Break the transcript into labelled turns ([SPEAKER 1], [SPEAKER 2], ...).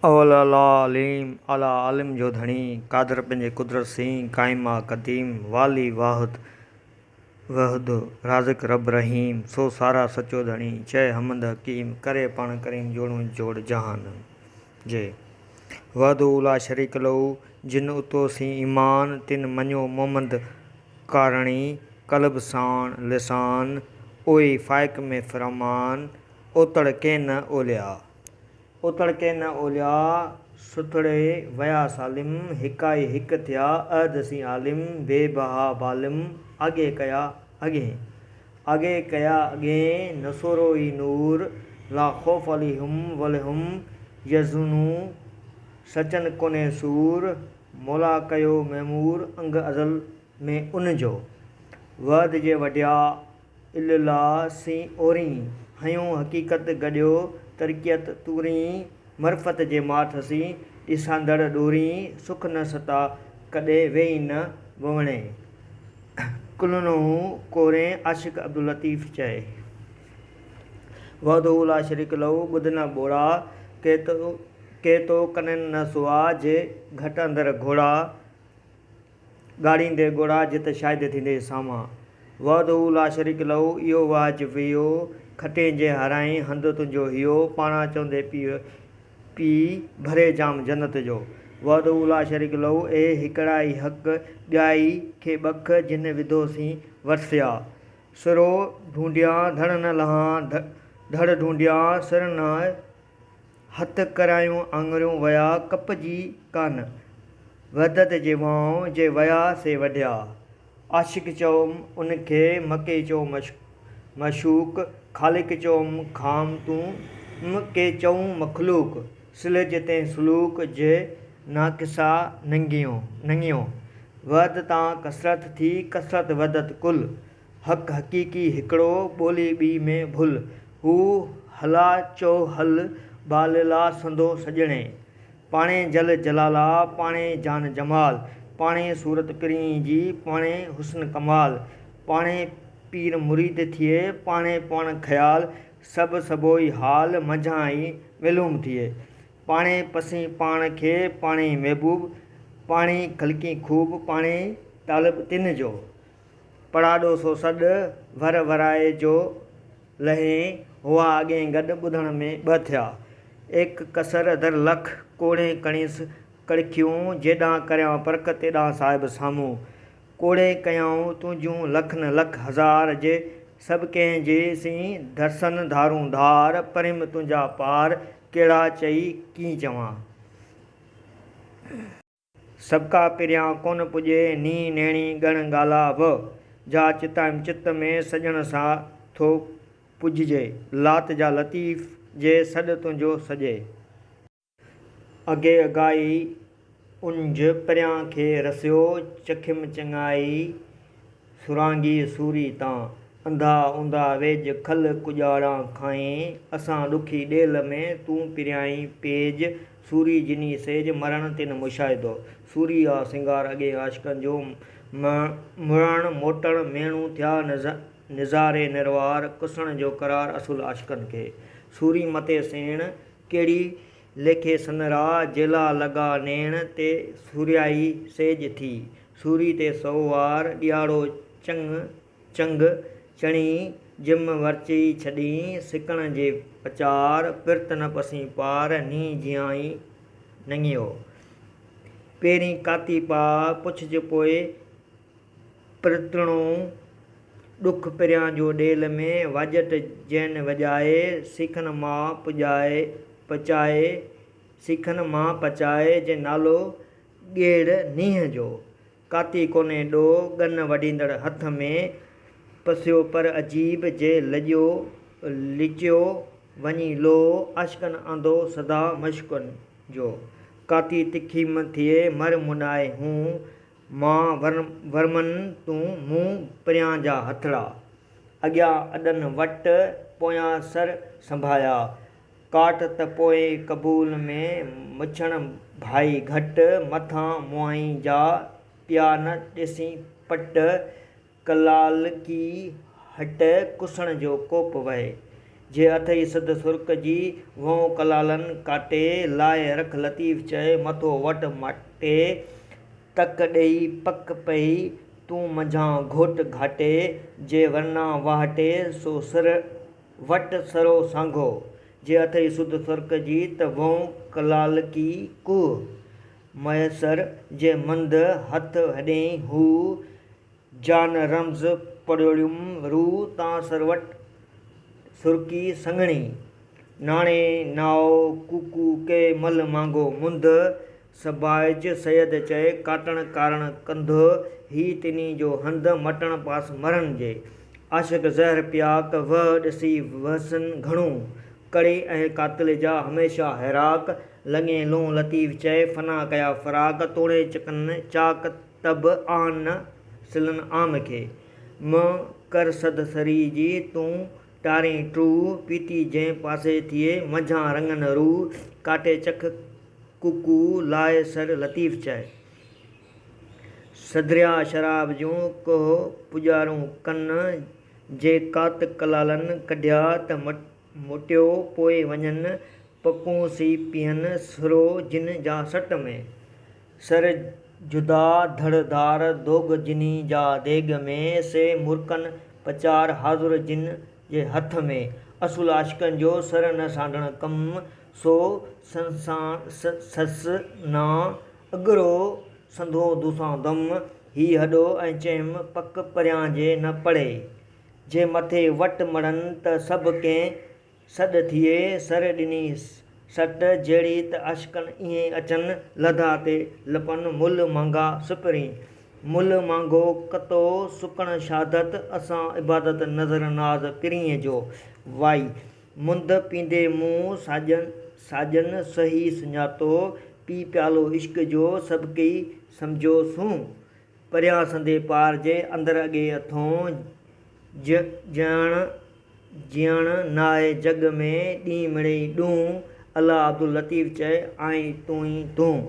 [SPEAKER 1] اول الله عليم، اعليٰ عالم جو ڌڻي، قادر پنهنجي قدرت سين، قائم آ قديم، والي واحد وحده، رازق رب رحيم، سو ساراهه سچو ڌڻي، چئه حمد حڪيم، ڪري پاڻ ڪريم، جوڙون جوڙ جهان جي. وحده لا شريڪ له، جن اتو سين ايمان، تن مڃيو محمد ڪارڻي، قلب ساڻ لسان، اوئي فائق ۾ فرمان، اوتڙ ڪين نه اولياء. اوتڙ ڪين نه اولياء، سٿڙي ويا سالم، هڪائي هڪ ٿيا، عهد سين عالم، بي بها بالم، آگي ڪيا اڳهين. آگي ڪيا اڳهين، نسورو ئي نور، لا خوف عليهم ولهم يحزنون، سچن ڪونهي سور، مولا ڪيو معمور، انگ ازل ۾ ان جو. وعد جي وڍيا، الا سين اورين، هنيو حقيقت گڏيو ترڪيت تورين، معرفت جي ماٺ سين ڏساندڙ ڏورين، سک نه ستا ڪڏهن ويئي نه ووڻين، ڪلهنئون ڪورين، عاشق عبداللطيف چئي. وحده لا شريڪ له، ٻڌ نه ٻوڙا، ڪي تو ڪنين نه سئا، جي گهٽ اندر گهوڙا. ڳاڙيندي ڳوڙها، جت شاهد ٿيندي سامهان. وحده لا شريڪ له، اهو واهج ويو، کٽين جي هارائين، هنڌ تنهنجو هيو، پاڻان چوندي پيء پي، ڀري جام جنت جو. وحده لا شريڪ له، اي هڪڙا ئي حق، ٻيائي کي ٻک، جن وڌو سين ورسيا. سرو ڍونڍيان ڌڙ نه لهان، ڌڙ ڍونڍيان سر نه. هٿ ڪرايون آڱريون ويا ڪپجي ڪانه، وحدت جي وانء جي ويا سي وڍيا. عاشق چئو ان کي، مڪي چئو معشوق، خالق چئو خام تون، م ڪي چئون مخلوق، سلهج تنهن سلوڪ، جي ناقصا نڱيو. وحدت تان ڪثرت ٿي، ڪثرت وحدت ڪل. حق حقيقي هڪڙو، ٻولي ٻي ۾ ڀل. هو هلا چئو هل، ٻاللا سندو سڄڻي. پاڻهي جل جلالا، پاڻهي جان جمال. پاڻهي صورت پرينء جي، پاڻهي حسن ڪمال. پاڻهي پير مريد ٿئي، پاڻهي پاڻ خيال. سڀ سڀوئي حال، منجهان ئي معلوم ٿئي. پاڻهي پسين پاڻ کي، پاڻهي محبوب. پاڻهي خلقين خوب، پاڻهي طالب تن جو. پڙاڏو سو سڏ، ور ورائي جو لهين، هئا اڳئين گڏ، ٻڌڻ ۾ ٻه ٿيا. ايڪ ڪسر در لک، ڪوڙهين ڪڻيس ڪڙڪيون، جيڏانهن ڪريان پرک، تيڏانهن صاحب سامهون. ڪوڙهين ڪيائون تنهنجون لکن لک هزار، جي سڀ ڪنهن جي سين درسن ڌارون ڌار، پريم تنهنجا پار، ڪهڙا چئي ڪيئن چوان. سڀڪا پريان ڪونه پڄي، نينهن نيڻي ڳڻ ڳالا و. جا چتائيم چت ۾، سڄڻ سا ٿو پڄجي. لات جا لطيف جي، سڏ تنهنجو سڄي. اگهي اگهائي اونجهه، پريان کي رسيو، چکيم چڱائي. سرانگي سوري تان، انڌا اونڌا ويڄ کل ڪڄاڙان کائين، اسان ڏکي ڏيل ۾، تون پريائين پيڄ، سوري جني سيڄ، مرڻ تن مشاهدو. سوري آ سينگار اڳئين عاشقن جو، مڙڻ موٽڻ ميڻون ٿيا نظاري نروار، ڪسڻ جو قرار اصل عاشقن کي. سوري متي سيڻ، ڪهڙي ليکي سنرا، جيلا لڳا نيڻ، تي سوريائي سيڄ ٿي. سوري تي سئو وار، ڏيهاڙو چڱ چنگ چڻي، جم ورچي ڇڏين، سڪڻ جي پچار، پرت نه پسين پار، نينهن جيان ئي نڱيو. پهرين ڪاتي پاء، پڇج پوء پرتڻو، ڏک پريان جو ڏيل ۾، واڄٽ جئن وڄائي، سيخن مان پڄائي پچائي، سيخن مان پچائي، جي نالو ڳيڙ نينهن جو، ڪاتي ڪونهي ڏوهه، ڳن وڍيندڙ هٿ ۾، پسيو پر عجيب، جي لڄيو لچيو وڃي لوهه، عاشقن آندو سدا مشڪن جو، ڪاتي تکي م ٿئي، مر مڏائي هون، مان ورمن تون، مون پريان جا هٿڙا. اڳيان اڏن وٽ، پويان سر سنڀايا. ڪاٽ ته پوء قبول ۾، مڇڻ ڀائي گهٽ، مٿان موهائين جا، پيا نه ڏسين پٽ، ڪلالڪي هٽ، ڪسڻ جو ڪوپ وهي. جي اٿئي سڌ سرڪ جي، وئون ڪلالن ڪاٽي، لاء رک لطيف چئي، مٿو وٽ ماٽي، تڪ ڏيئي پڪ پئي، تون منجهان گهوٽ گهاٽي، جي ورنا واهٽي، سو سر وٽ سرو سانگهو. جي اٿئي سڌ سرڪ جي، ته وئون ڪلالڪي ڪوهه. ميسر، جي منڌ هٿ هڏين هو، جان رمز پڙهيم روح، تان سروٽ سرڪي سڱڻي. ناڻي نائو ڪوڪو ڪي مل مانگهو منڌ، سڀائج سيد چئي، ڪاٽڻ ڪارڻ ڪنڌ، هي تنهي جو هنڌ، مٽڻ پاس مرن جي. عاشق زهر پياڪ، وهه ڏسي وهسن گهڻو، ڪڙي ۽ قاتل جا، هميشه هيراڪ، لڱين لون لطيف چئي، فنا ڪيا فراق، توڙي چڪن چاڪ، ته به آن نه سلن عام کي. م ڪر سڌ سري جي، تون ٽارين ٽوهه، پيتي جنهن پاسي ٿئي، منجهان رڱن روح، ڪاٽي چک ڪوڪو، لاء سر لطيف چئي. سڌريا شراب جون، ڪوهه پڄارون ڪن، جي ڪات ڪلالن ڪڍيا ته موٽيو پوء وڃن، پڪون سي پيهن، سرو جن جا سٽ ۾. سر جدا ڌڙ ڌار، دوڳ جنھي جا ديڳ ۾، سي مرڪن پچار، حاضر جن جي هٿ ۾. اصول عاشقن جو، سر نه سانڍڻ ڪم، سو سس نان اڳرو، سنڌو دوسان دم. هي هڏو ۽ چيم، پڪ پريان جي نه پڙي. جي مٿي وٽ مڙن، ته سڀ ڪنهن سڏ ٿئي، سر ڏني سٽ، جهڙي ته عاشقن ايئن اچن، لڌا تي لپن، ملهه مانگها سپرين. ملهه مانگهو ڪتو، سڪڻ شھادت، اسان عبادت نظر ناز پرينء جو. وائي، منڌ پيندي مون ساڄن صحيح سڃاتو، پي پيالو عشق جو، سڀڪي سمجهيو سون. پريان سندي پار جي، اندر اڳي اٿئون، جيئڻ ناهي جڳ ۾، ڏينهن مڙئي ڏون، الله عبداللطيف چئي، آهين تون ئي تون.